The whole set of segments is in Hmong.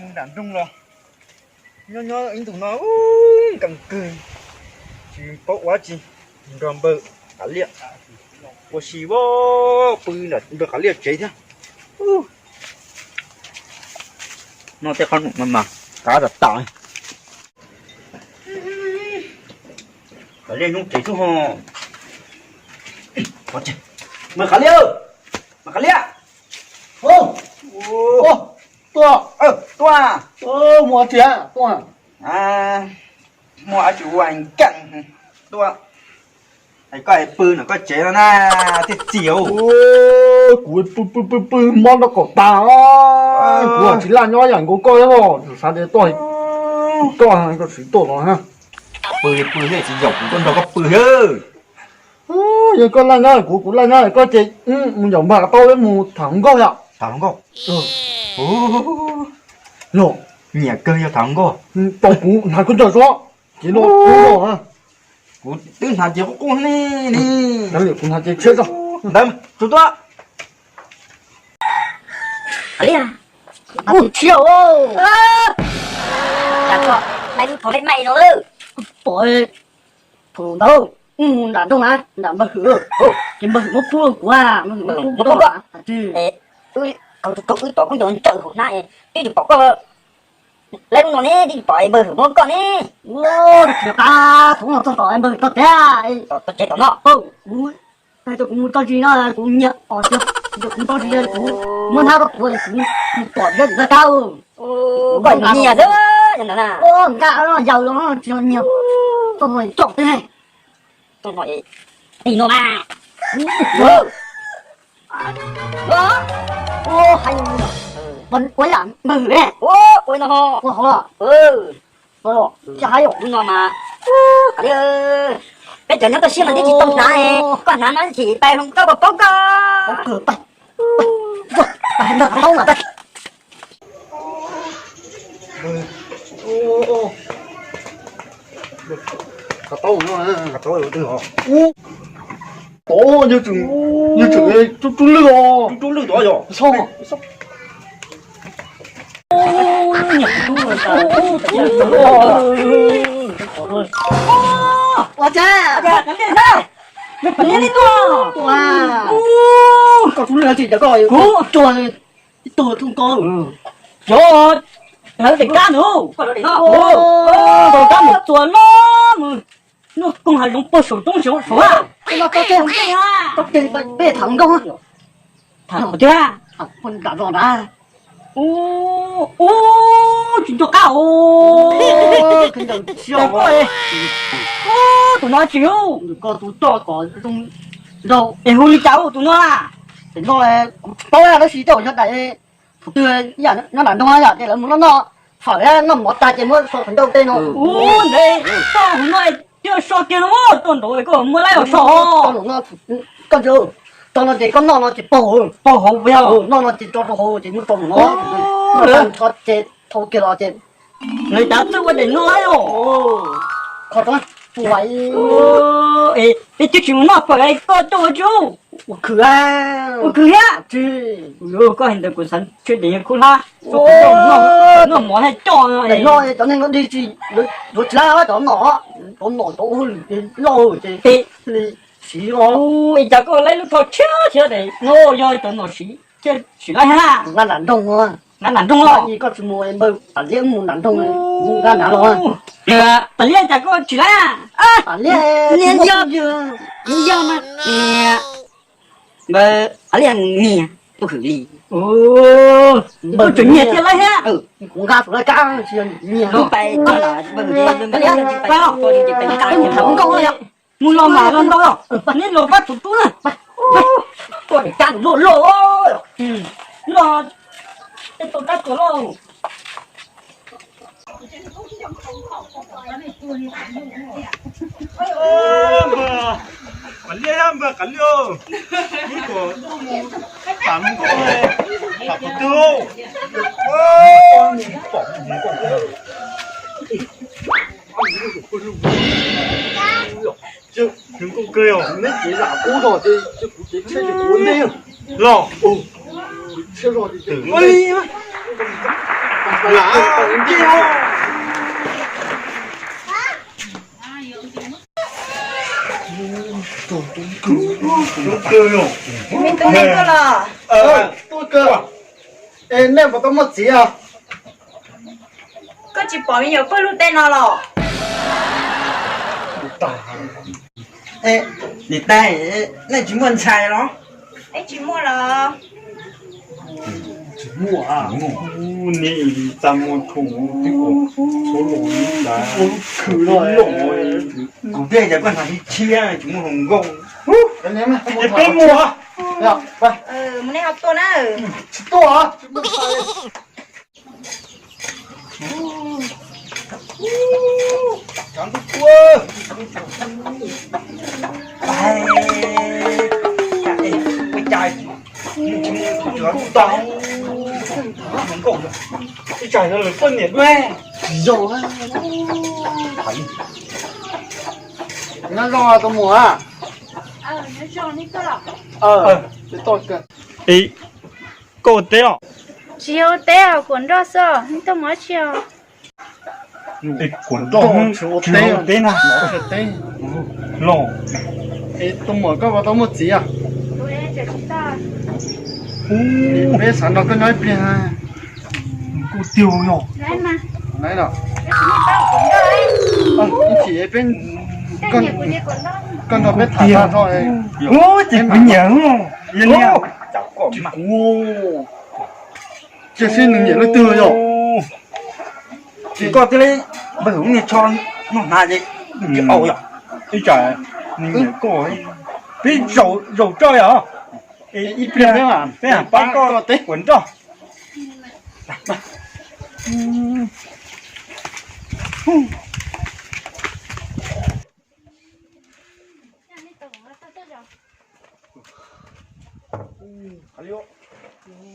Nram nroog los nyob nyob ib ntus no nkees kawg, tsis paub ua dab tsi, nrog npawg Qav Liaj ua si, pw nram npawg Qav Liaj tsev thiab. Noj tej qhob noom no mas kav tas tas. Qav Liaj nyob tsev xwb ho. Npawg Qav Liaj, npawg Qav Liaj. Tuaj, tuaj, muaj dab tsi tuaj? Muaj dab tsi ua nkees tuaj. Koj pw nram koj tsev no na, thiaj txiv. Kuv pw pw pw pw mob nraub qaum tas, kuv tsis laj nyob yam nkaus koj os, xav tias tuaj koj, koj tsis tuaj los. Pw pw thiaj tsis yaum kuv tuaj nrog koj pw. Yog koj laj nyob kuv, kuv laj nyob koj ces mus yaum npawg Qav Taub peb mus tham hluas nkauj yom. Tham hluas nkauj. Los, nyiam kawg yog tham hluas nkauj. Tau kuv hnav khaub ncaws tso, ces no kuv los. Kuv twb hnav ces qub qub ne. Kuv hnav ces tshiab tso. Ntawd tus tuaj. Kuv tshiab. Cas koj lub thov lej maij no lawm. Pom thaum ntawd wb mus nram nroog na, nram npawg Hwm, ces npawg Hwm muab pub kuv, npawg Hwm muab pub kuv. Wb tom kuj nco ntsawm hauv hnab, twb tsis pom koj lawm no ne, twb tsis pom npawg Hwm muab koj ne. Tsis qab thaum no txog tom npawg Hwm txog tiag, tom tsev tom no. Kuv, kuv mus tso zis no, kuv nyiam os, kuv tso zis kuv muab hnab rau kuv, kuv mus pom zaj kab. Koj nyiam xwb, nkaj yaws los tsis nyiam, txog no coj teb. Txog no, tig no mas. Ua yam npawg Hwm ne, ua no, ua hov los. Ua no mas, peb cov nyob toj siab mas twb tsis tau hnav, koj hnav no chim pais hluas nkauj puas paub koj. Tod, yog tseem, yog tseem rub rub lwj os. Rub rub lwj tod yog. Ua cas? Koj rub lwj tsis cov koj, kuv tsuag ib tug thoob koj. Cov lawv daim kab nus, daim kab mus txuas loj mus, noj koog hav zoov puag saum roob saud. Peb tham nkauj, tham tiag. Ua, ua, tsis nco qab os. Tus no tsis hu, es hu li cas tus no na? Kuv tsis paub tab sis coj yog daim thaum twg yam nyob nram nroog yom, ces lawv mus noj noj fawm noj mov tag ces muab so qhov ncauj tej no. Ua, ntev tau hauv no thiaj so kiag no, tuaj nraud koj muab laib los so. Koj ntsia, tau no ces koj noj no ces paug, paug hauv, noj no ces tso rau hauv ces muab tso mus no. Tso ces thau kiag los ces lawv cav txawj ua daim no os. Kho tso, ua, es twb tsis mus noj fawm koj coj ua tsi ua khwv, ua khwv thiab. Koj hais ntawd kuv xav tshuaj dev khub hlab, noj mov thiaj coj. Daim no cov neeg no dig tsis, yuav tsis lab cov nom, cov nom cov ua hauj lwm loj ces siv os. Cas koj laib lub tsho tshiab tshiab daim no yog cov nom siv thiaj tsis lab thiab na? Nqa nram nroog, nqa nram nroog los. Koj tsis mus npawg Tam Liab mus nram nroog, nqa nrad los. Tam Liab cas koj tsis lab? Tam Liab, niag yog, niag yog mas, npawg Tam Liab niag tuaj hwm li. Npawg tseem niag thiaj lab thiab. Kuv nqa tus laj kab tsis yog niag lub pais, npawg Tam Liab, mus los mas los ntau, neb los pab tus tub na. Tuaj daim kab loj loj, los tej tau kab tuag loj. Npawg Qav Liaj, npawg Qav Liaj, ib tuam tham hluas nkauj, tham qhov twg? Hluas nkauj kawg os, neb cev zam kub zog ces kuv cev tshiab ces kuv ua ntej los. Kuv tshiab zog ces kuv ua li. Me tub, nej tuaj los? Es nej puas tau muaj txiv os? Koj tsis pom me nyuam pawg lug tej no los? Niam tais, nej tsis muaj ntxhais los? Tsis muaj los. Tsis muaj. Niam txaj muag rau twb kom txhob los li ntawd. Ua lub khw los. Kuv thiaj yog koj hnav thiab tsis muaj hluas nkauj. Es peb mus. Mus nej ho tuaj na. Tsis tuaj. Ib tsam yog lawv poj niam dua. Nyob zoo tus muam. Koj ua teb os? Tsis yog ua teb os, kuam nroj xwb. Neb tuaj mus dab tsi os? Kuam nroj, tsis ua teb na. Los, tus muam koj puas tau muaj txiv os? Peb xav nrog koj nyob ib pliag. Kuv tiag yog. Ib chim peb, koj nrog peb tham tag tso. Ces kuv nyiam yog li. Kuv, cia seb nws nyiam leej twg yog. Ces koj thiaj li npawg hwv niag tsho noj hnav ces tsis au yom. Ib tsam nws nyiam koj, peb zaum tso yom. Ib pliag peb pab koj kuam nroj.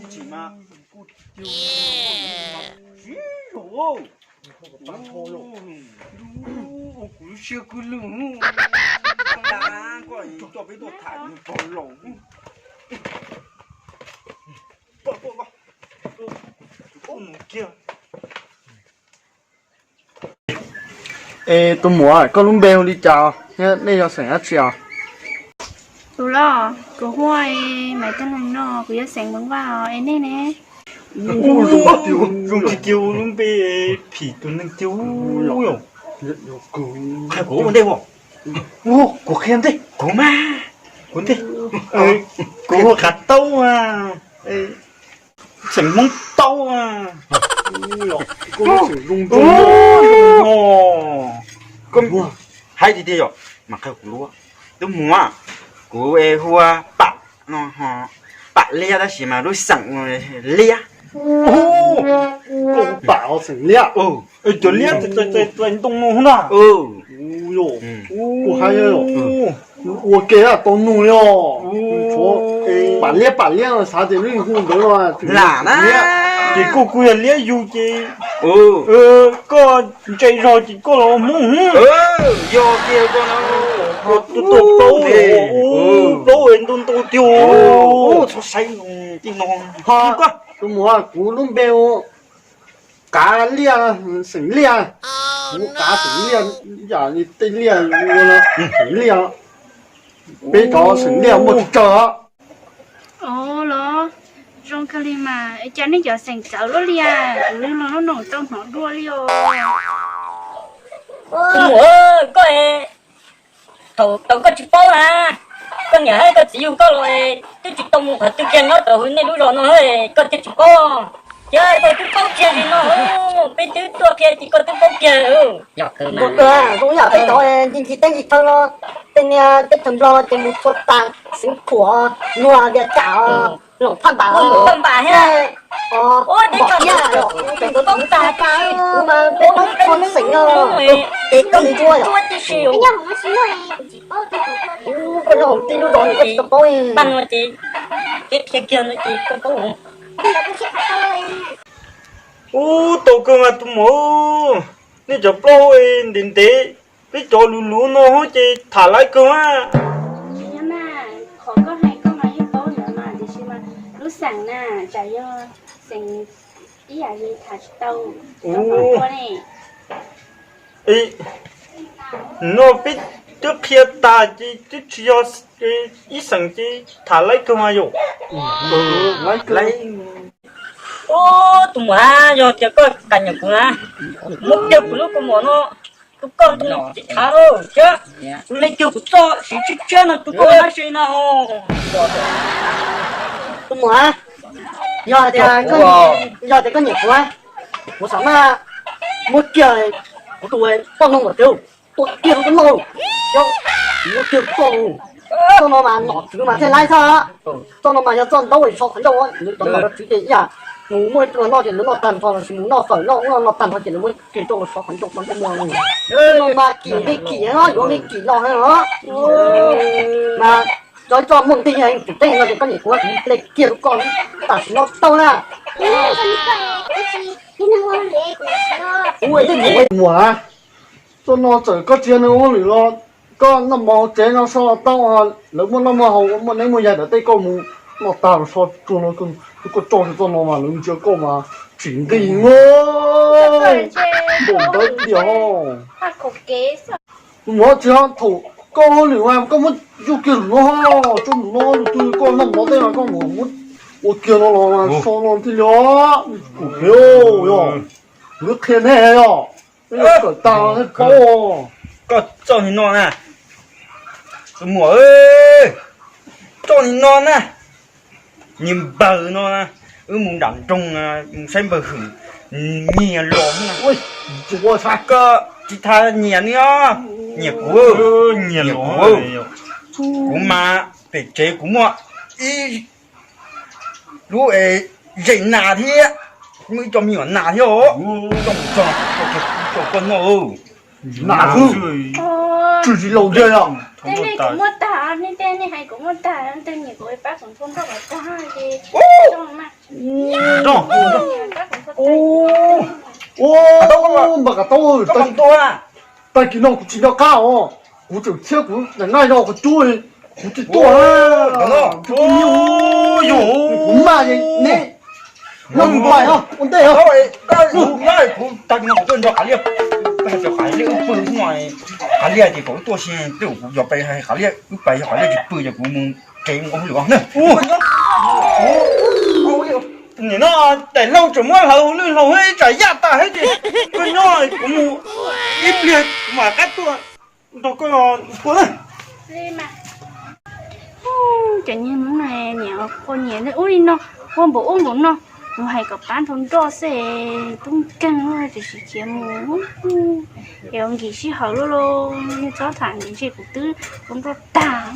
Ib chim mas kuv siab kwv lwm, koj coj peb tuaj tham tau laus. Es tus muam, koj lub npe hu li cas thiab nej yog xeem dab tsi os? Tus los, kuv hu ua Maiv Tag Neeg no, kuv yog xeem Hmoob Vaj os, es nej ne? Zoo tiag tiag, lub npe phim tus neeg tiag. Qhia kuv ua ntej, kuv qhia ntej, kuv mas, kuv ntej, kuv hu Qav Taub, xeem Hmoob Taub. Hais tiag tiag yom, mas qhia kuv lub, tus muam, kuv hu ua Pam no, Pam Liab tab sis mas lub xeem Liab. Koj hu Pam los xeem Liab. Cov liab txais ntoo no na. Kuv hais ua ke tau nug li os. Tshuav Pam Liab Pam Liab no xav tias lub hu ntawd no lam na. Ces koj kuj yog liab yug ces koj ntse zog ces koj los Hmoob. Yog tiag koj no, tuaj plaub, plaub ntau ntau tiag. Txhob saib tej no. Tus muam, kuv lub npe hu Qav Liaj, xeem Liaj. Kuv Qav xeem Liaj, yam li tej liaj ua no, xeem Liaj. Peb cov xeem Liaj muaj tsawg tsawg. Ua los, zoo kawg li mas, cas nej cov xeem txawv luaj li, kuv los lub no tau hnov dua li os. Tus muam, koj, thaum koj tsis paub na, koj niam thiab koj txiv yug koj los twb tsis tau mus qhov twg kiag nyob rau hauv nej lub zos no, koj thiaj tsis paub. Ces koj twb paub kiag li no, peb twb tuaj qhia ces koj twb paub kiag. Zoo yam peb cov ncig ncig teb ncig chaw no, tej niag teb chaws Nplog ces mus txhua tag, Xeev Khuam, Luag, Vias Cas, Loos Phaj Npam, Loos Phaj Npam thiab, Npom Iab, peb cov tub tag, kuv mas peb paub txhua xeem no, ces koj mus ua yom. Koj nyob hauv tib lub zos koj tsis tau paub. Ub, tau kawg mas tus muam, nej cov plaub ntev ntev, peb cov luv luv no ces tham laiv kawg mas. Qhov koj hais koj mas yeej paub ntawd mas, tiam sis mas lub xeem na, tsam yog xeem Ib yam li tham tsis tau. Ub, no peb twb qhia tas ces twb tsis yog ib xeem ces tham laib kawg mas yom. Ub, tus muam, yog tias koj kam nyiam kuv na, muab kiag kuv lub kaus mom no rau koj ntoo thav lauj, thiab kuv le kiag kuv txoj siv tshiab tshiab no rau koj hab si no. Tus muam, yog tias, yog tias koj nyiam kuv, kuv xam maj muab kiag kuv tus poj noog ntawm tiag tua kiag rau koj noj, muab kiag koj. Txoj no mas nom tswv mas thiaj laib xwb. Txoj no mas yog txoj ntaub so qhov ncauj, lawv cov nom tswv ces ib yam mus muaj ib tug noj ces lawv noj tag nrho los sis mus noj fawm noj ub noj no tag nrho ces lawv muab kiag rau los so qhov ncauj txoj ntaub muag. Txoj no mas kim me kim no yuav me kim los na. Mas cov txoj muaj nqis heev tseem ceeb no ces koj nyiam kuv kuv hle kiag rau koj tam sim no tau na. Ua tej muam, txoj no txawm koj tsis yog neeg ua hauj lwm los koj noj mov hauv tsev no so tau, lawv muaj noj muaj haus muaj neeb muaj yaig ntawd tej koj mus noj tag los so tsuag no, koj tso txoj no mas lawv ntsia koj mas tsis nqis nkaus ntawd tiag. Tus muam, tsis yog thaum koj ua hauj lwm mas koj muab yuj kiag lwm no, tso lwm no, lwm twg koj noj mov tej mas koj mus muab ua kiag no los so no thiaj li kuv phev yog. Kuv qhia nej yog, nej yuav kawm tag nej paub. Koj txoj nim no na, tus muam, txoj nim no na, nyias npawg no, wb mus nram nroog mus saib npawg hwm, nyias los na. Koj tsis tas nyiam nws os, nyiam kuv, nyiam kuv. Kuv mas pem tsev kuv muaj ib lub es zes nas thiab, muaj ib co me nyuam nas thiab os. Coj mus tso, tso koj noj. Nas xwb, tswj tsis laus ntag. Tej nej kuv muaj tag, nej tej nej hais kuv muaj tag, tej nyiam kuv pab kuv nthua nroj kom tag ces. Ua, npawg Kav Taub, tag kis no kuv tsis nco qab os, kuv tseem thiab kuv daim nqaij no qhov cub, kuv tsis tuaj. Kuv maj ne, no mus pais ua ntej os. Kuv tag kis no kuv tuaj nrog Qav Liaj, Qav Liaj wb pw, Qav Liaj ces kom wb tuaj si, tej zaum kuv yog pais Qav Liaj, wb pais yog Qav Liaj tsis pw ces kuv mus tsev mus ua hauj lwm os. Nim no daim hlau tseem muab hlawv lwj hlau ib tsam yaj tas thiab ces koj nyob kuv mus ib pliag kuv mam qab tuaj nrog koj ua na. Cov niag Hmoob no niam qhua nyiam ub li no, ua npaum ub npaum no, kuv hais kom pab nrog nroj xwb, tub nkeeg tiam sis khiav mus. Es ua nkim sij hawm lauj, nej txhob tham nkim ntshe kuv twb ua nroj tag,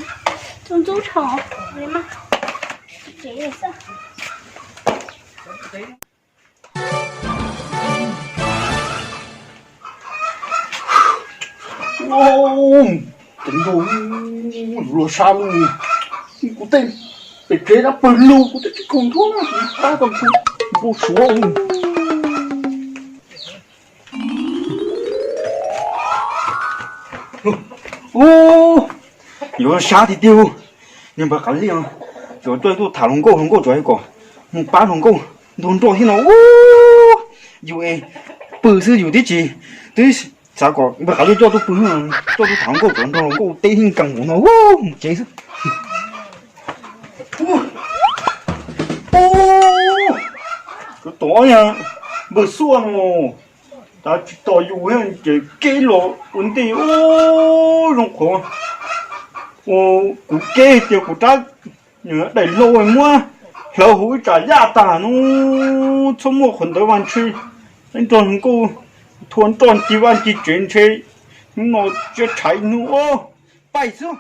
txuj ntxub dhau li mas. Cov nraug luag sab lug, kuv tej pem kev dab pawg lug, kuv tej tsis khoom thuab na, kuv pab tau npau suav. Yuav sab tiag tiag, niag npawg Qav Liaj, yuav coj tuaj tham hluas nkauj, hluas nkauj tsuas hais kom mus pab hluas nkauj nrog nroj thiab no. Yus es pw xwb yus twb tsis, twb xav kom npawg Qav Liaj coj tuaj pw, coj tuaj tham hluas nkauj kom nrog hluas nkauj teb thiab nkees npaum no, mus tsev xwb. Tom npawg Xuaj no, tas tsis tos yus ces kev los ua ntej, zoo qhov kuv kev tias kuv rab daim hlau muab hlawv huv ib tsam yaj tag no, txhob muaj qhov ntawd mas ntshe nrog hluas nkauj thua nroj ncig vaj ncig tsev ntshe hnub no tsiab tshaiv hnub, paij xwb.